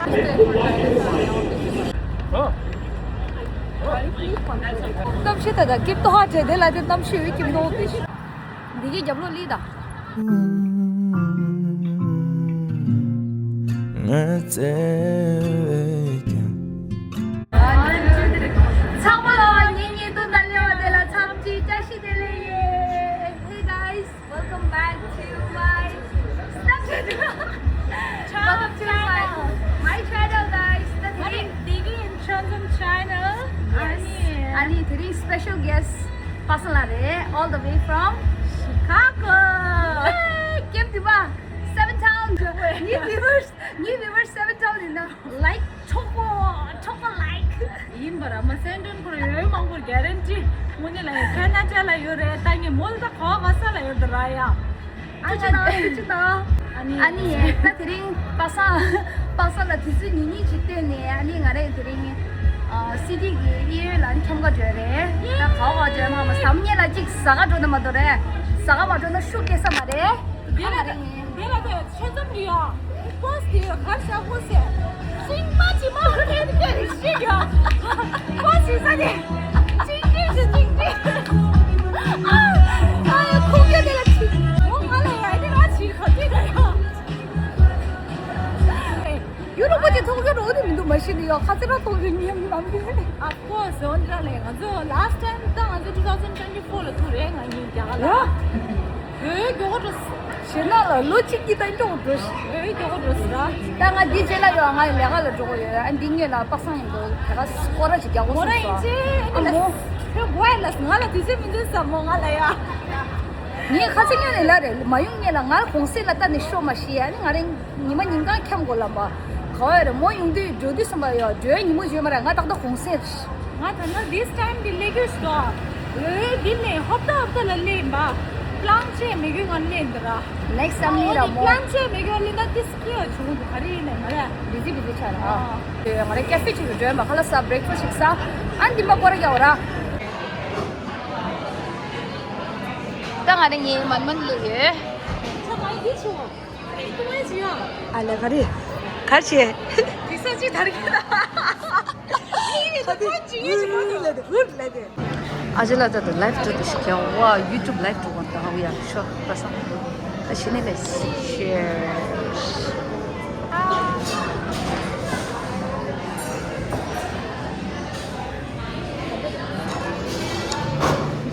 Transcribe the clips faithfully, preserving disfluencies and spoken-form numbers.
གནམ་གཤིས་ད་ལྟ་སྐྱིད་པོ་ཧ་བྲལ་དེ་ལ་དེ་གནམ་གཤིས་སྐྱིད་པོ་དེ། འདི་གའི་རྒྱབ་ལོགས་ལི་ད། ཚང་མ་ལ་ངེད་གཉིས་སྟོན་དང་ལེ་བ་དེ་ལ་འཚམས་ཀྱི་བཀྲ་ཤིས་བདེ་ལེགས་ཡོད། Hey guys, welcome back to my Snapchat. Welcome to my, my channel, guys. ད་དེ་རིང་འདི་གའི་ཨིན་ཊྲན་ཛམ་ཆེ་ནལ། ཨ་ནི་ཨ་ནི་དེ་རིང་སི་པེ་ཤལ་གེ་སི་ཊི་པ་སངས་ལགས་རེད། All the way from Chicago. སྐྱབས་འདི་པ། སེ་བེན་ཐའུ་ཛེན་ཌི། ངའི་བིའུ་ཝར་སི། ངའི་བིའུ་ཝར་སི་སེ་བེན་ཐའུ་ཛེན་ཌི་ཡིན་ན། ལའིཀ་མཆོག་པོ། མཆོག་པོ་ལའིཀ། ཡིན་པ་ར་མ། སེ་བེན་ཐའུ་ཛེན་ཌི་ཁོ་རང་ཡོད་མང་པོ་གྷ་རན་ཊི། དངོས་གནས་ལ་ཡ་ཁེ་ན་ཌ་ལ་ཡོད་རེད། ད་ངས་མོལ་ད་ག་བ་ག་ས་ལ་ཡོད་ད་ར་ཡ། ཨ་ཅི་ན་ཨ་ཅི་ན། ཨ་ནི་ཨ་ནི་ད་དེ་རིང་པ་སངས། པ་སངས་ལ་དུས་ཚོད་ཉུང་ཉུང་ཅིག་བཏོན་ནས། ཨ་ནི་ང་རང་དེ་རིང་ཨ་སི་ཊི་གི་གཡས་གཡོན་ལ་འཁྱམ་ག་འགྲོ་རེད། ད་ག་བ་ག་འགྲོ་མ་མ་ཟམ་ཉེ་ལ་ཅིག་ཟ་ག་འགྲོ་ན་མ་གཏོགས་རེད། ཟ་ག་མ་འགྲོ་ན་ཤུགས་སྐྱེ་ས་མ་རེད། ད་ང་རང་ངས། དེ་ལ་དེ་ཆོས་འཛོམས་རེད་ཡ། པོ་སི་དེ་གར་བཞག་པོ་ཟེར། ཤིང་པ་ཅི་མ་ཧེ་ཀེ་རི་ཤི་ཡ། པོ་སི་ས་དེ། ཅིང་ཅིང་ཞིག་ཅིང་ཅིང་། ཨ། ཨ་ཡ་ཁུག་ཡ་དེ་ལ་ཅི། འོ་ང་ལ་ཡ་དེ་ང་ཅི་ག་དུས་ད་ཡ། ཡུ་རོབ་པ་ཅིག་ཐོག་ཡོད་འགྲོ་དེ་མི་འདུག་མ་ཤེས་ནི་ཡ། ཁ་ཚེ་ར་ཐོག་ཡོད་ཉེ་མི་ལམ་དེ། Of course. འོན་ཏེ་ར་ལས་ང་ཚོ་last time ད་ང་ཚོ་two thousand twenty four ལ་ཐུག་རེད། ང་གཉིས་རྒྱ་གར་ལ། ཡ། ཡོད་མགྱོགས་པོ་འགྲོ། ཞེ་ན་ལ་ལོ་གཅིག་གཉིས་ད་མགྱོགས་པོ་འགྲོ་ཞིག་ཡོད་མགྱོགས་པོ་འགྲོ་ཟེར་ར། ད་ང་འདི་རྗེས་ལ་ཡོད། ང་ལས་ཀ་ལ་འགྲོ་གི་ཡོད། ཨ་འདི་ངེད་ལ་པ་སངས་ཡིན་འགྲོ་དེ་ག་སྐོར་ར་ཅིག་རྒྱག་དགོས་ངོ་ར་སོང་ཡིན་ཙང་། ཅེ་ཨ་ཨ་ལ་མོ། ཁྱོད་གོ་ཡ་ལ་ང་ལ་དུས་ཚོད་མི་འདུག་ས་མོ་ང་ལ་ཡ། ངས་ཁ་ཚིག་ཉོས་ནས་ལ་རེད་མ་ཡོང་ངེད་ལ། ང་གུང་སེང་ལ་ལྟ་ནས་ཤོག་མ་ཤི་ཡ་ནི་ང་རེད། ཉི་མ་ཉིན་གང་འཁྱམ་དགོས་ལབ་པ། ག་བ་རེད་མོ་ཡོང་དུས་འགྲོ་དུས་བསམ་པ་ཡོད་འགྲོའི་ཉིན་མོ་བརྗོད་མ་རེད། ང་ཏག་ཏག་གུང་སེང་རེད། ང་ད་ནི་this time འདི་སླེབས་རྒྱུ་ཞིག་འདུག་འོ་འདི་ནས་ཧོབ་ཏ་ཧོབ་ཏ་ལ་སླེབས་ཡིན་པ། པི་ལན་བྱས་མེད་རྒྱུ་ང་སླེབས་འདི་ར། Next time འོ་ལ་འདི་མོ། པི་ལན་བྱས་མེད་རྒྱུ་སླེབས་ན་ཏི་སི་ཀི་ཡ་བྱུང་འདུག་ག་རེ་ཡིན་ནས་མ་རེད། བི་ཛི་བི་ཛི་ཆགས་ར། ཨ། དེ་ང་རེ་ཀེ་ཧྥེ་ཅིག་ཏུ་འགྲོ་ཡིན་པ། ཁ་ལག་ཟ། བྷི་རེག་ཕ་སི་ཅིག་ཟ། ཨ་འདི་མ་སྐོར་ར་རྒྱག་འོ་ར། ད་ང་རེ་ངའི་མན་མན་ལ་ཡོད། ཨ་ལེ་ག་རེ། ག་རེ་བྱས། དེ་ས་ཅི་དར་གི་ད། ཨ་ཅེ་ལ་ད་ད་ལའིབ་འགྲོ་དུ་ཞིག་ཀྱང་བ་ཡུ་ཊུབ་ལའིབ་འགྲོ་གོ་ད་ཧ་ཡ་ཤོ་པ་སངས། ད་ཤི་ནི་ལས་ཤེར།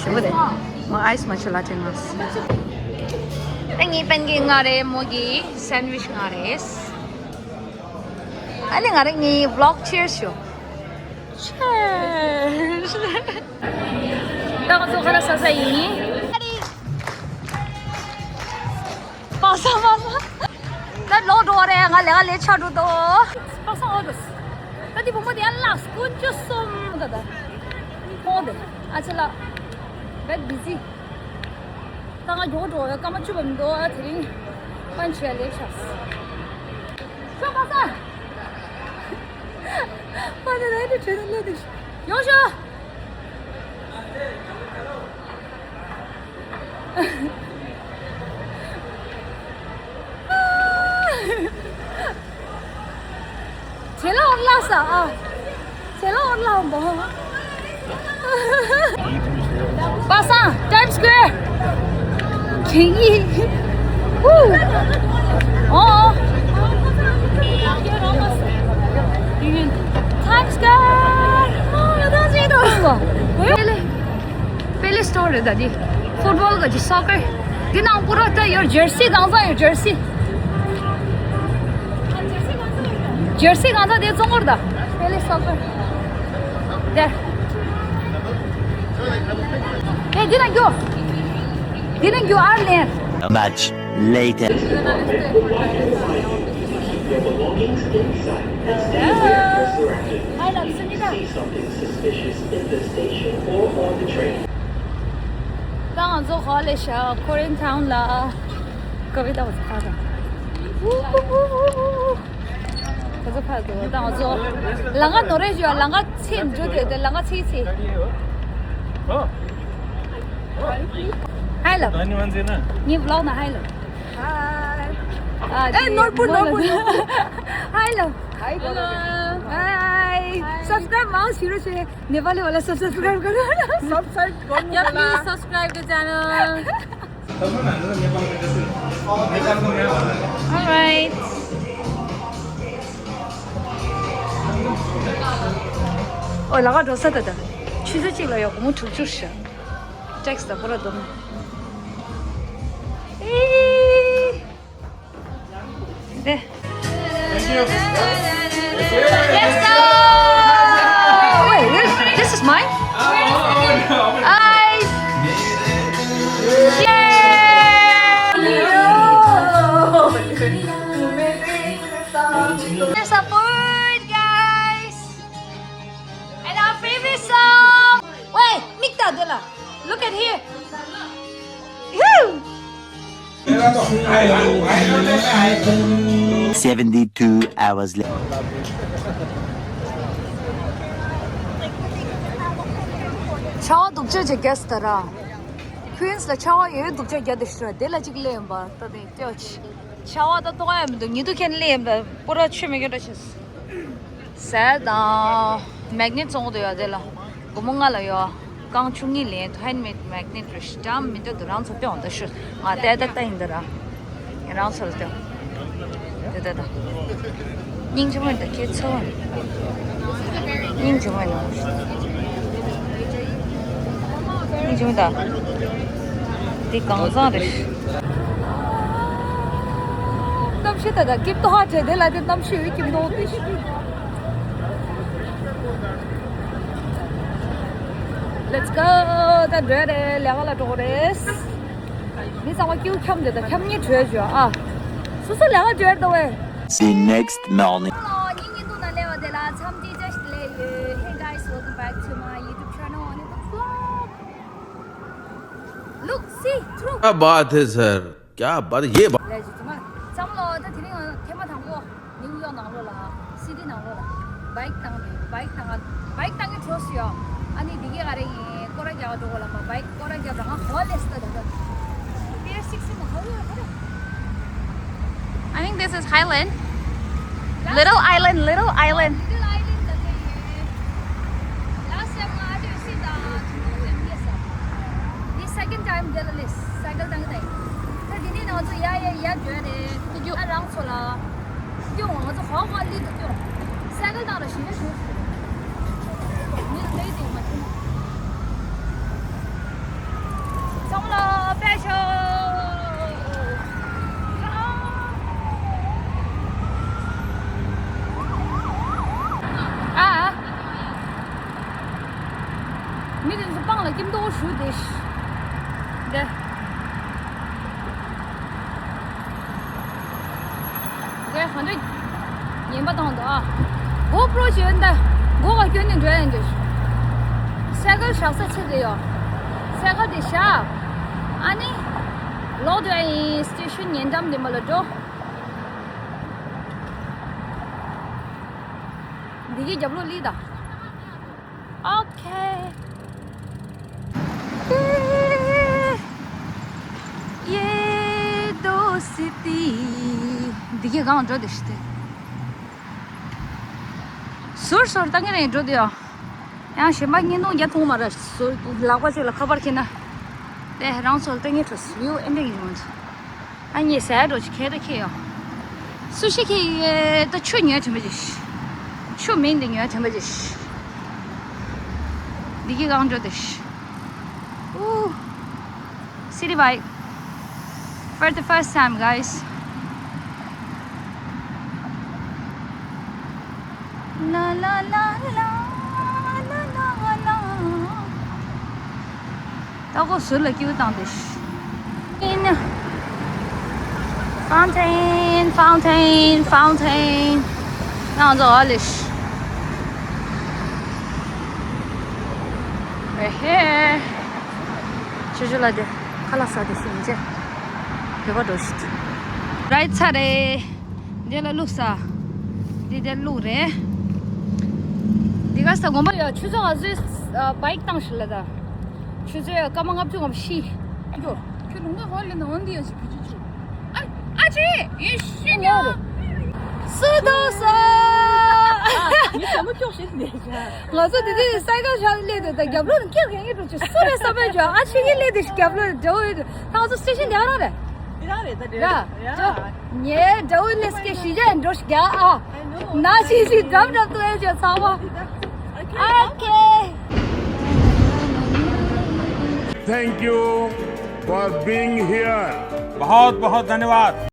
ཞུ་བ་རེད། མོ་ཨའི་སི་མ་ཆུ་ལ་ཏྲེ་ང་། ད་ངའི་པན་ཀེག་ང་རེད། མོ་གི་སན་ཝིཆ་ང་རེད། ཨ་ནི་ང་རེ་ངའི་བི་ལོག་ཆེར་ཞུ། ཆེར། ད་ང་ཚོ་ཁ་ལག་ཟ་ས་ཡིན། པ་སངས་པ་སངས། ད་ལོག་འགྲོ་བ་རེད། ང་ལས་ཀ་ལས་ཆགས་འགྲོ་དོ། པ་སངས་འོ་དོ། ད་འདི་བུ་མོ་དེ་ཡང་ལགས་དཀོན་མཆོག་གསུམ་ད་ད། ཁོང་དེ་ཨ་ཅེ་ལགས། very busy། ད་ང་མགྱོགས་འགྲོ་བ་སྐར་མ་བཅུ་པ་མི་འདུག་ཨ་དེ་རིང་པན་ཆེ་ལས་ཆགས། ཤོག་པ་སངས། པ་སངས་ད་ཡིན་དུ་བྲོས་ནས་སླེབས་དུས་ཡོང་ཤོག་ཇེ་ལ་འོར་ལ་ས་ཨ། ཇེ་ལ་འོར་ལ་འོར་བོ། པ་སངས། Times Square། ཁྱེད་ཡིན། ཧུ། ཨོ། Times Square། ཨོ། ད་ཅི་འདུག་ཝེ་ལེ། པེ་ལེ་སི་ཊོར་རེད་ད་འདི། ཕུཊ་བོལ་ག་ཅི་སོ་ཀར། འདི་ནང་པུ་ར་ད་ཡོད། ཇར་སི་གང་ཚང་ཡོད། ཇར་སི། ཇར་སི་གང་ཚང་དེ་བཙོང་གར་ད། པེ་ལེ་སི་སོ་ཀར། དེ། དེ་འདི་ནང་རྒྱུ། འདི་ནང་རྒྱུ་ཨར་ལེན། Much later. Hi, love, Sunita. See something suspicious in the station or on the train. ད་ང་ཚོ་ག་ལ་ཤག་ཁོ་རེན་ཊའུན་ལ། ག་བི་ད་བ་ཚོ་ཕར་ད། ད་ཚོ་ཕར་འགྲོ། ད་ང་ཚོ་ལམ་ཁ་ནོར་རེ་ཞུ་བ། ལམ་ཁ་ཚེ་འགྲོ་དེ་དེ་ལམ་ཁ་ཚེ་ཚེ། Hi, love. ངའི་བི་ལོག་ན་hi, love. Hi. ए नोटपुर नोटपुर नोटपुर। हाय ल। हाय बोलो। हाय। Subscribe Maui सिरो से नेपाली वाला सब सब्सक्राइब करो। सब्सक्राइब गर्नु या होला। Please subscribe the channel. Alright. ཨོ་ལ་ག་འགྲོ་ས་ད་ད། ཆུ་ཚོད་གཅིག་ལ་ཡོད་སྒོར་མོ་དྲུག་ཅུ་ཤ། ཊེག་སི་ད་པོ་ར་དོ། ཨེ། དེ། Thank you. Wait, this, this is mine? Hi. Yay. There's a bird, guys. And our favorite song. Wait, Mikta Dela. Look at here. Woo! Seventy-two hours later. ཆར་པ་སྡུག་ཅག་ཅིག་རྒྱག་སྟེ་ར། ཁུན་སི་ལ་ཆར་པ་ཡོད་སྡུག་ཅག་རྒྱག་སྟེ་ཤི་ར། དེ་ལ་ཅིག་སླེབས་ཡིན་པ་ད་དེ་ལྟོས་ཆི། ཆར་པ་ད་ལྟོགས་ཡ་མི་འདུག་ཉི་གདུགས་ཁྱེར་སླེབས་ཡིན་པ་པུ་ར་ཆུ་མི་སྐྱོན་འདྲ་ཆེ། ཟས་དང་མེག་ནེ་ཊི་བཙོང་གི་འདུག་ཡ། དེ་ལ་སྒོར་མོ་ལྔ་ལ་ཡོད། རྐང་བཅུ་གཉིས་ལེན་འདུག་ཧེན་མེད་མེག་ནེ་ཊི་རེད་ཤག་འགྲམ་མི་འདུག་རང་ཚོ་སྟོན་འོང་ད་ཤོད། ང་ལྟ་ད་ལྟ་ཡིན་ད་ར། རང་ཚོ་ལ་སྟོན། དེ་ད་ད། སྙིང་རྗེ་མོ་ཡིན་ད་ཁྱེད་ཚོ། སྙིང་རྗེ་མོ་ཡིན་ན། སྙིང་རྗེ་མོ་ད། འདི་གང་བཟང་རེད། གནམ་གཤིས་ད་ད་སྐྱིད་པོ་ཧ་བྲལ་དེ་ལ་དེ་གནམ་གཤིས་སྐྱིད་པོ་དེ། Let's go. ད་འགྲོ་རེད། ལས་ཀ་ལ་འགྲོ་རེད། མི་ཚང་མ་ཀེའུ་འཁྱམ་དེ་ད་འཁྱམ་ཉེ་བྲོས་བྱོས་ཨ། སོ་སོ་ལས་ཀ་བྲོས་ད་བས། The next morning. ཉིན་ཉིན་དུ་ན་ལས་བ་དེ་ལ་འཚམས་འདྲི་བཅར་ཞིག་ལས་ཡོད། Hey guys, welcome back to my YouTube channel on YouTube vlog. Look, see, through. क्या बात है सर, क्या बात, ये बात। ལས་ཀྱི་དུ་མ་ཚང་མ་ལོ་ད་དེ་རིང་ཐེངས་མ་དང་པོ། ནིའུ་ཡོག་ནང་ལོགས་ལ། སི་ཊི་ནང་ལོགས་ལ། བྷའིཀ་བཏང་ནས། བྷའིཀ་བཏང་། བྷའིཀ་བཏང་གི་འགྲོ་སུ་ཡོད། ཨ་ནི་འདི་གའི་ག་རེ་ཡིན། སྐོར་ར་རྒྱག་འགྲོ་གོ་ལ་མ། བྷའིཀ་སྐོར་ར་རྒྱག་རང་ཧོ་ལེས་ད་ད་ད། Pier six in the Hawaii, what? I think this is Highland. Little Island, Little Island. Little Island ད་ད་ཡིན། Last time ང་ཨ་ཅེ་སི་ད་ཐུ་ཡིན་ཡེ་ས། འདི་second time དེ་ལ་ལེས་སའི་ཀལ་བཏང་གི་ད་ཡིན། ད་འདི་ནས་ང་ཚོ་ཡ་ཡ་ཡ་འགྲོ་རེད། ཨ་རང་ཚོ་ལ། སྐྱོ་བ་ང་ཚོ་ཧོ་ཧོ་ལི་དུ་སྐྱོ། སའི་ཀལ་བཏང་ར་ཞིང་ཆ་ཞུ། མི་ལ་ལེ་དེ་མ་ཐུང་། ཚང་མ་ལ་པད་ཤོག་ཨ། མི་དེ་ཚོ་སྤང་ལ་སྐྱིད་མདོག་ཞུ་དེ། འདི། འདི་གང་འདྲ་ངན་པ་བཏང་འདུག་ཨ། གོ་པྲོ་ཞིག་ཡོད་འདི། མགོ་ག་སྐྱོན་ནས་འགྲོ་ཡ་འདི། སའི་ཀལ་བཞག་ས་ཚེ་དེ་ཡོད། སའི་ཀལ་དེ་བཞག་ཨ་ནི། ལོག་འགྲོ་ཡ་ཡིན། སི་ཊེ་ཤན་ཉེ་འགྲམ་དེ་མ་ལ་འགྲོ། འདི་གའི་རྒྱབ་ལོགས་ལི་ད། ཨོ་ཁེ། ཡེ་དོ་སི་ཏི། འདི་གའི་སྒང་འགྲོ་དེ་ཤི་སྟེ། ཟུར་ཟུར་ལྟ་ངན་རེད་འགྲོ་དེ་ཡ། ཡང་གཞན་པ་བརྙན་ཐུང་རྒྱག་ཐུབ་མ་རེད། ཟུར་ལག་པ་གཅིག་ལ་ཁ་པར་འཁྱེར་ན། དེ་རང་ཚོ་ལ་ལྟ་ངན་འགྲོ་བིའུ་ཨེ་འདྲ་ཡིན་མོད། ཨ་ནི་ཟས་འགྲོ་ཅིག་ཁྱེར་ད་ཁྱེར་ཡོང་། སུ་ཤི་ཁྱེར་ཡོད་ད། ཆུ་ཉོས་དྲན་པ་ཅིག་ཆུ་མིན་འདི་ཉོས་དྲན་པ་ཅིག་འདི་གའི་སྒང་འགྲོ་དེ། ཨུ། City bike. For the first time, guys. La la la la la la la. ད་ཁོ་ཟུར་ལ་ཀེའུ་བཏང་དེ། In fountain, fountain, fountain. ང་ཚོ་ཨ་ལེ་ཤི། ཨེ་ཧེ། ཆུ་ཆུ་ལ་དེ་ཁ་ལག་ཟ་དེ་སེམས་ཅན། བོད་པ་འགྲོ་ཤི། རའི་ཚ་རེད། འདི་ལ་བླུགས་ས། འདི་དེ་བླུགས་རེད། འདི་ག་ས་དགོན་པ་ཡོད། ཆུ་ཚོད་ང་ཚོས་བྷའིཀ་བཏང་ཤི་ལ་ད། ཆུ་ཚོད་སྐར་མ་ལྔ་བཅུ་ང་བཞི། ཁྱོད་ལུང་པ་ཧོལ་ལེ་ན་འོན་འདི་ཡོད་ཤི་བུ་ཆུ་ཆུ། ཨ། ཨ། ཅི་ཡིན་ཤི་ཉོ། སུ་དང་སུ། མི་ཞྭ་མོ་ཀྱོག་བྱེད་ནས་བཞག་ང་ཚོ་དེ་དུས་སའི་ཀལ་བཞག་སླེབས་དུས་ད་རྒྱབ་ལོགས་ནས་ཀྱོག་ཡང་ཡིན་འགྲོ་ཆུ་སུ་རེད་བསམ་པའི་ཆུ་ཨ་ཆི་གི་སླེབས་དུས་ཤི་རྒྱབ་ལོགས་འགྲོ་ཡོད་དུས་ད་ང་ཚོ་སི་ཊེ་ཤན་དེ་ག་རང་རེད། དེ་རང་རེད་ད་རེད། ར་ཡ། ཅོ། ངའི་དགྲ་བོ་ལས་སྐད་ཤི་རྒྱ་འགྲོ་ཤི་རྒྱ་ཨ། ན་ཤི་ཤི་འགྲམ་འགྲམ་དུ་ཨེ་ཅོ་ཚང་མ། Okay. Thank you for being here. बहुत बहुत धन्यवाद।